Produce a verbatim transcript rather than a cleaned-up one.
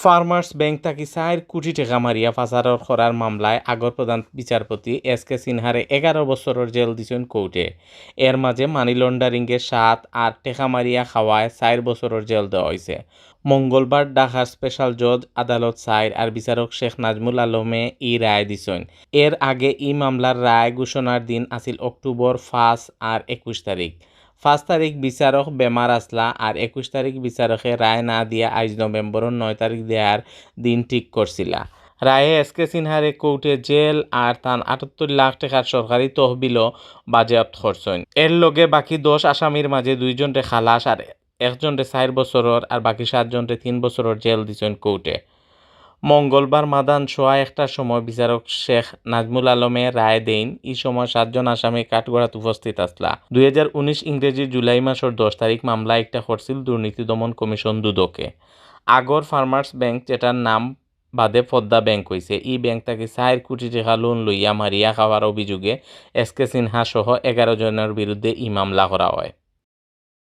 Farmers bank থাকি চাইর কোটি টেকা মারিয়া পাচার করার মামলায় আগর প্রধান বিচারপতি এস কে সিনহারে এগারো বছরর জেল দিছইন কোর্টে। এর মাঝে মানি লন্ডারিংয়ে সাত আর টেকা মারিয়া খাওয়ায় চাইর বছরর জেল দেওয়া অইছে। মঙ্গলবার ঢাকার স্পেশাল জজ আদালত চাইর আর বিচারক শেখ নাজমুল আলমে ই রায় দিছইন। এর আগে ই মামলার রায় ঘোষণার দিন আছিল অক্টোবর পাঁচ আর একুশ তারিখ। পাঁচ তারিখ বিচারক বেমার আছলা আর একুশ তারিখ বিচারকে রায় না দিয়া আইজ নভেম্বরর নয় তারিখ দেওয়ার দিন ঠিক করছিলা। রায়ে এস কে সিনহারে কোর্টে জেল আর তান আটাত্তর লাখ টেকার সরকারি তহবিলও বাজেয়াপ্ত করছইন। এর লগে বাকি দশ আসামির মাঝে দুইজনরে খালাস আর একজনরে চাইর বছরর আর বাকি সাতজনরে তিন বছরর জেল দিছইন কোর্টে। মঙ্গলবার মাদান সোয়া একটার সময় বিচারক শেখ নাজমুল আলমে রায় দেইন। ই সময় সাতজন আসামি কাঠগড়াত উপস্থিত আছলা। দুই হাজার উনিশ ইংরেজি জুলাই মাসর দশ তারিখ মামলা একটা করছিল দুর্নীতি দমন কমিশন দুদকে। আগর ফার্মার্স ব্যাংক, যেটার নাম বাদে পদ্মা ব্যাংক অইছে, ই ব্যাংক থাকি চাইর কোটি টেকা লোন লইয়া মারিয়া খাওয়ার অভিযোগে এস কে সিনহা সহ এগারো জনর বিরুদ্ধে ই মামলা করা হয়।